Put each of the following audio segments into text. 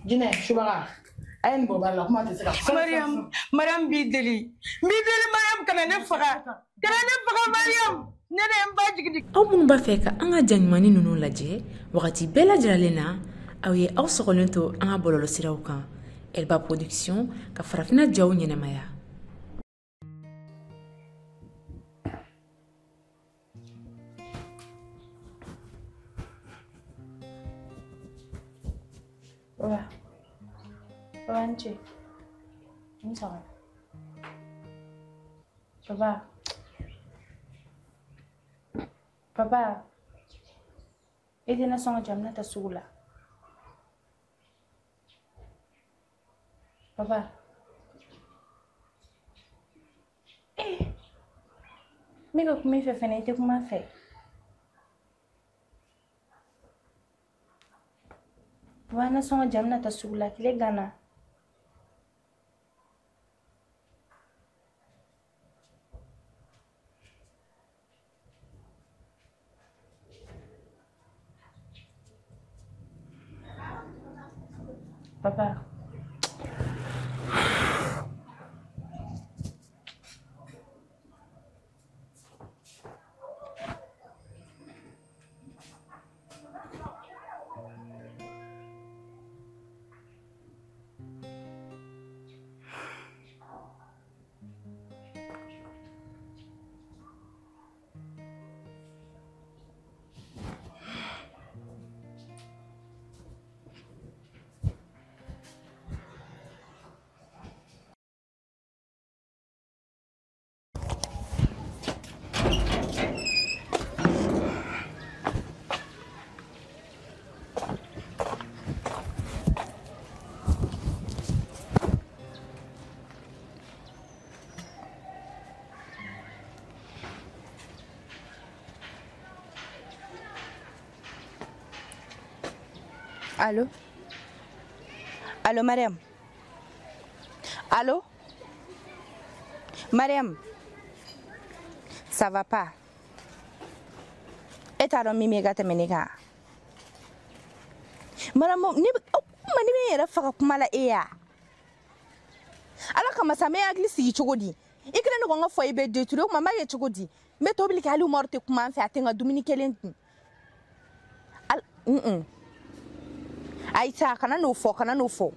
Jinɛ subaga a ye nin bɔ baara la kuma tɛ se ka. Mariam, Mariam b'i deli. N b'i deli Mariam kana ne faga. Kana ne faga Mariam. Ne de ye n ba jigin. Aw minnu b'a fɛ ka an ka ja ɲumannin ninnu lajɛ wagati bɛɛ lajɛlen na, aw ye aw sɔgɔlen to an ka bɔlɔlɔsiraw kan. Elba Production ka farafinna jaw ɲɛnamaya. Papa, papa ni ce. Ni sɔgɔma. Papa, papa, e tɛ nasɔngɔ di yan, n bɛna taa sugu la. Papa, eh, n bɛ ka kuma i fɛ fɛnɛ, i tɛ kuma n fɛ. Papa, nasɔngɔ di yan, n bɛna taa sugu la, tile ganna. Papa. Allô? Allô, Mariam? Allô? Mariam? Ça va pas? E t'a dɔn min bɛ ka tɛmɛ ne kan? Mariam, ne bɛ kuma ne bɛ n yɛrɛ faga kuma la e ya? Ala kama sa, n bɛ hakili sigi cogo di? I kɛlen don ka n ka foyer bɛɛ détruire, o tuma n b'a kɛ cogo di? N bɛ tobili kɛ hali Umaru tɛ kuma n fɛ, a tɛ n ka dumuni kelen dun. Aïssa, kana n'o fɔ, kana n'o fɔ.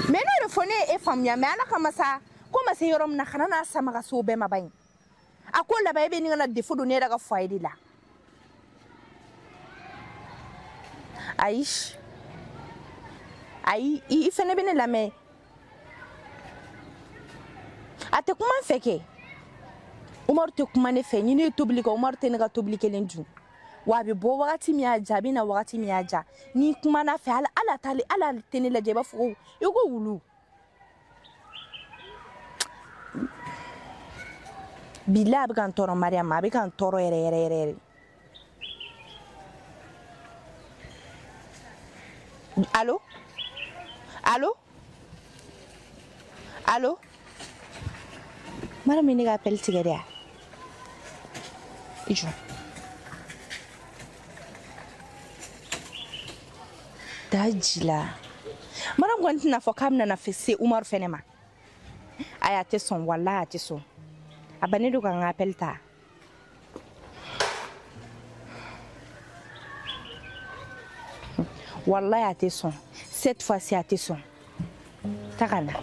Mais n'o de fɔ ne ye e faamuya, mais Ala kama sa, ko ma se yɔrɔ min na, kana n'a sama ka se o bɛɛ ma ban. A ko laban e bɛ nin ka na défaut don ne yɛrɛ ka foyer de la. Ayi, ayi, i fɛnɛ bɛ ne lamɛn. A tɛ kuma n fɛ kɛ. Umaru tɛ kuma ne fɛ, ni ne ye tobili kɛ, Umaru tɛ ne ka tobili kelen dun. Wa a bɛ bɔ wagati min y'a ja, a bɛ na wagati min y'a ja. N'i kumana fɛ, ala t'ale, ala tɛ ne lajɛ, i b'a fɔ ko i ko wulu. Bilahi a bɛ ka n tɔɔrɔ Mariam, a bɛ ka n tɔɔrɔ yɛrɛ yɛrɛ yɛrɛ yɛrɛ. Allô? Allô? Allô? Mariam ye ne ka appel tigɛ de ya? I jɔ. Da ji la. Mariam kɔni tɛna fɔ k'a bɛna na se Umaru fɛnɛ ma. Ayi, a tɛ sɔn, walahi a tɛ sɔn. A bannen don ka n ka appel ta. Walahi a tɛ sɔn. Cette fois-ci a tɛ sɔn. Ta ka na.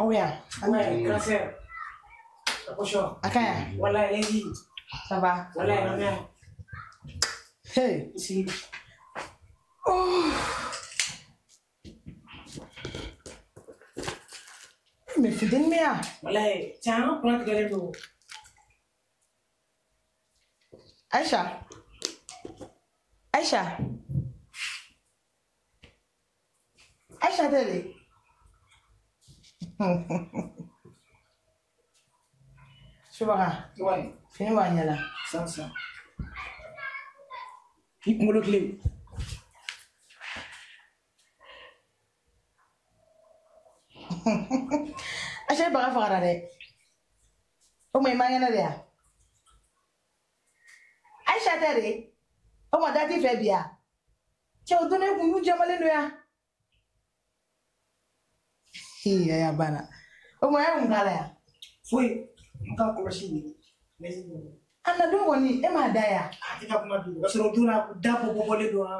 Oh yeah. Ouais, grand sœur. Bonjour. Akaya. Voilà, allez-y. Ça va? Voilà, ma mère. Hey. Ici. Oh. Mais c'est dingue, mais. Voilà, tiens, prends tes galères. Aïcha. Aïcha. Aïcha tɛ de. Subaga. Ouais. Fini b'a ɲɛ la. San san. I kunkolo tilen. Aïcha i baga fagara dɛ. O ma i man kɛnɛ de ya? Aïcha tɛ de. O ma da t'i fɛ bi ya? Cɛ o don ne kun y'u jamalen don ya. Hi a banna. O ma e kun k'a la ya? Foyi, n k'a kɔlɔsi de. A na don kɔni e m'a da ya? A tɛ ka kuma bi. O b'a sɔrɔ o don na da bɔ bɔlen don wa.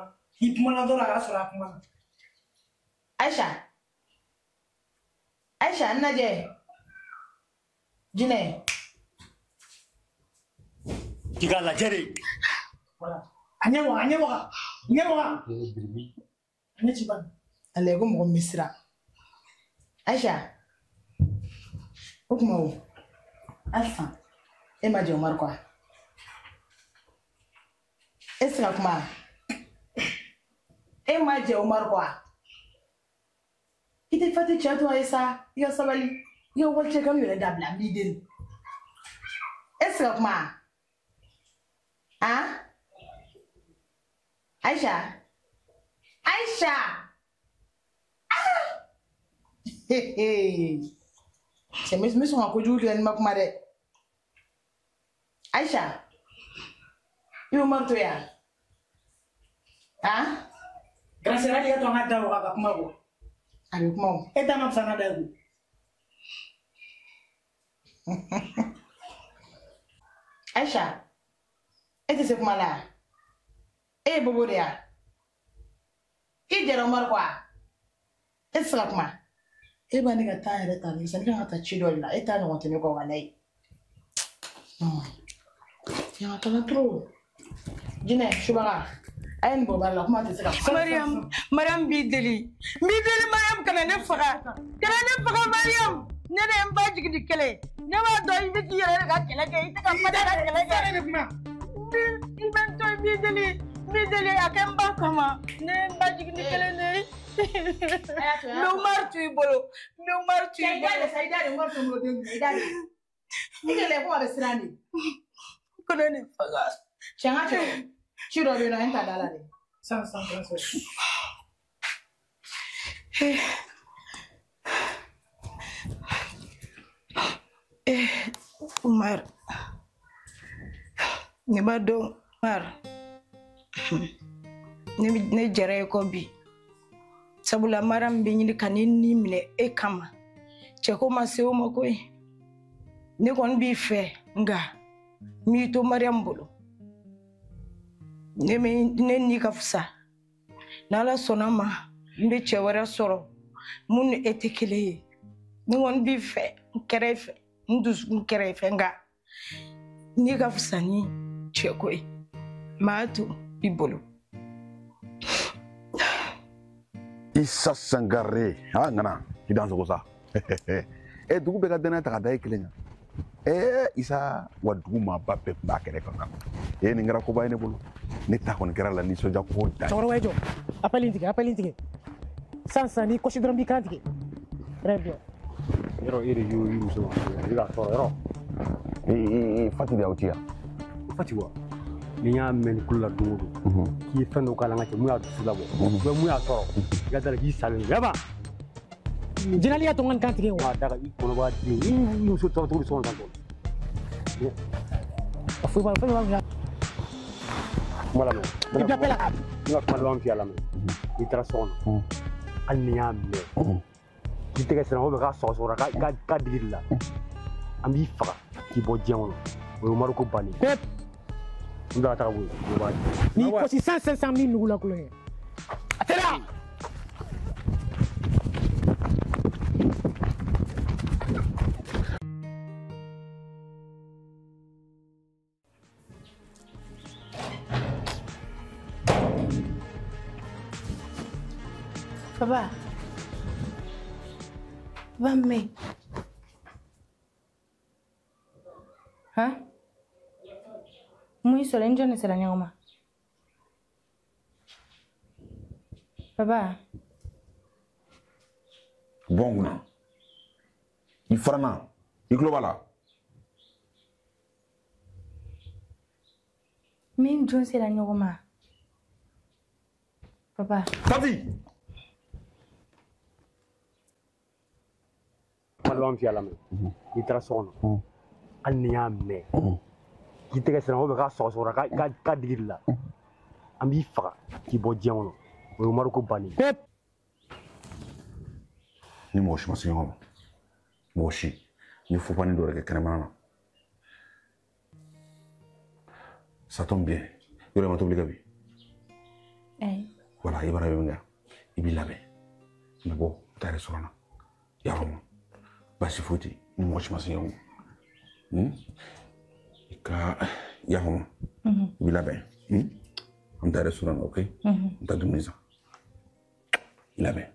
I kumana dɔrɔn a y'a sɔrɔ a kumana. Aïcha. Aïcha n lajɛ. Jinɛ. K'i k'a lajɛ de. Voilà. A ɲɛ waga, a ɲɛ waga. Ɲɛ waga. A ɲɛ ci ban. Ale ko mɔgɔ min bɛ siran. Aïcha. O kuma o. Halisa e ma jɛ Umaru kɔ. E tɛ se ka kuma. E ma jɛ Umaru kɔ. I tɛ Fati cɛ to a ye sa. I ka sabali. I ka walicɛ kanu yɛrɛ dabila n b'i deli. E tɛ se ka kuma. Han? Aïcha. Aïcha. Ah! Cɛ n bɛ sɔn ka kojugu kɛ ni ma kuma dɛ. Aïcha. I bɛ Umaru to yan. Han? Grâce à Dieu, to an ka da waga ka kuma bɔ. A bɛ kuma o. E ta ma fisa n'a da ye koyi. Aïcha. E tɛ se kuma la. E ye bobo de ya? I jɛra Umaru kɔ wa? E tɛ se ka kuma. E b'a ne ka taa yɛrɛ ta ne kan ka taa ci dɔ de la. E t'a ɲɔgɔn tɛ ne kɔ walayi. Yan ka trop. Jinɛ subaga. A ye nin bɔ baara la kuma tɛ se ka fɔ. Mariam, Mariam b'i deli. N b'i deli Mariam kana ne faga. Kana ne faga Mariam. Ne de ye n ba jigin ni kɛlɛ ye. Ne b'a dɔn i bɛ k'i yɛrɛ de ka kɛlɛ kɛ. I tɛ ka Fati ka kɛlɛ kɛ. I bɛ n to yen n b'i deli. N b'i deli a kɛ n ba kama. Ne ye n ba jigin ni kɛlɛ de ye. N bɛ Umaru to i bolo. N bɛ Umaru to i bolo. I da de sa i da de Umaru to n bolo den i da de. I kɛlɛ ko a bɛ siran de. Kana ne faga. Cɛ n ka cɛ ci dɔ bɛ yen nɔ a ye n ta da la dɛ. San san san san. Umar, ne b'a dɔn Umar, ne jɛra e kɔ bi. Sabula Mariam bɛ ɲini ka ne ni minɛ e kama. Cɛ ko ma se o ma koyi. Ne kɔni b'i fɛ nka n b'i to Mariam bolo. Ne ni ka fisa. N'Ala sɔnna ma n bɛ cɛ wɛrɛ sɔrɔ mun ni e tɛ kelen ye. Ne kɔni b'i fɛ, n kɛra e fɛ. N dusukun kɛra i fɛ nka n'i ka fisa ni cɛko ye n b'a to i bolo. Isa Sangare, a ŋana i dan sogo sa. E dugu bɛɛ ka danaya ta ka da e kelen kan. Isa wa dugu maaba bɛɛ tun b'a kɛrɛ kan. E nin kɛra koba ye ne bolo. Ne ta kɔni kɛra la nisɔndiya ko dan. Cɛkɔrɔba ye jɔ. Appel in tigɛ, appel in tigɛ. San san n'i kɔsi dɔrɔn b'i kan tigɛ. Très bien. Yɔrɔ e de y'o i muso ma i bɛ ka tɔɔrɔ yɔrɔ. Fati de y'aw ci yan. Fati wa ni n y'a mɛn ni kulo la don o don k'i ye fɛn dɔ k'a la n ka cɛ mun y'a dusu labɔ ou mun y'a tɔɔrɔ i ka da la k'i salen don yaba. Jinali y'a to n ka nin kan tigɛ wa. A da kan i kɔnɔbara den i muso tɔɔrɔ cogo di so kɔnɔ tan tɔ. A foyi b'a la foyi b'a la. Kuma lamɛn. I bila appel la. N ka kuma laban f'i ye a lamɛn. N'i taara so kɔnɔ hali ni y'a mɛn k'i tɛgɛ siran o bɛ k'a sɔgɔsɔgɔra k'a digi la an b'i faga k'i bɔ diɲɛ kɔnɔ o ye Umaru ko bannen ye. N bila ka taga bɔ yen o b'a di. N'i kɔsi san san san min nugu la kulonkɛ. A teliya. Papa. Papa mɛ. Han? Mun y'i sɔrɔ i ni jɔn de sera ɲɔgɔn ma? Papa. Bɔ n kunna. I fara n na. I tulo b'a la. Min jɔn sera ɲɔgɔn ma. Papa. Tati. Kuma laban f'i lamɛn. N'i taara so kɔnɔ, hali n'i y'a mɛn, k'i tɛgɛ sera k'a sɔgɔsɔgɔra k'a digi la, an b'i faga k'i bɔ diɲɛ kɔnɔ. O ye Umaru ko bannen ye. Ni mɔgɔ si ma se ɲɔgɔn ma, mɔgɔ si, n ye fopani dɔ de kɛ kɛnɛmana na. Ça tombe bien. Yɔrɔ i ma tobili kɛ bi? Ayi. Voilà, i b'a dɔn i bɛ min kɛ, i b'i labɛn. N bɛ bɔ taa restaurant na. I y'a faamu? Baasi foyi tɛ yen, ni mɔgɔ si ma se ɲɔgɔn ma. I ka i y'a faamu? I b'i labɛn. An bɛ taa restaurant na, ok? N bɛ taa dumuni san. I labɛn.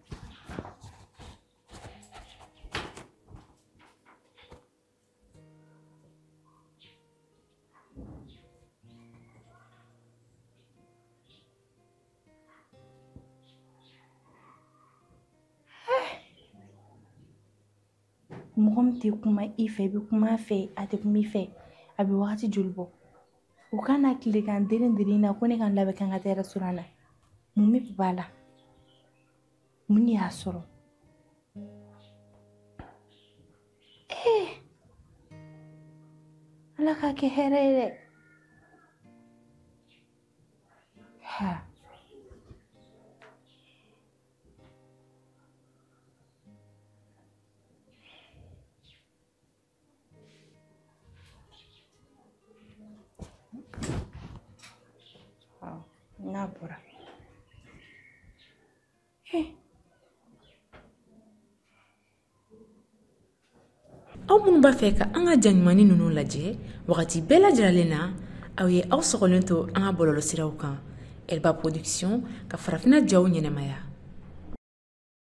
Mɔgɔ min tɛ kuma i fɛ, i bɛ kuma a fɛ, a tɛ kuma i fɛ, a bɛ wagati joli bɔ? O kana tilegan deren deren na ko ne ka n labɛn kan ka taa restaurant na. Mun bɛ papa la? Mun de y'a sɔrɔ? Ee, Ala k'a kɛ hɛrɛ ye dɛ. Ha. N'a bɔra. Aw minnu b'a fɛ ka an ka ja ɲumanni ninnu lajɛ wagati bɛɛ lajɛlen na, aw ye aw sɔgɔlen to an ka bɔlɔlɔsiraw kan. Elba Production ka farafinna jaw ɲɛnamaya.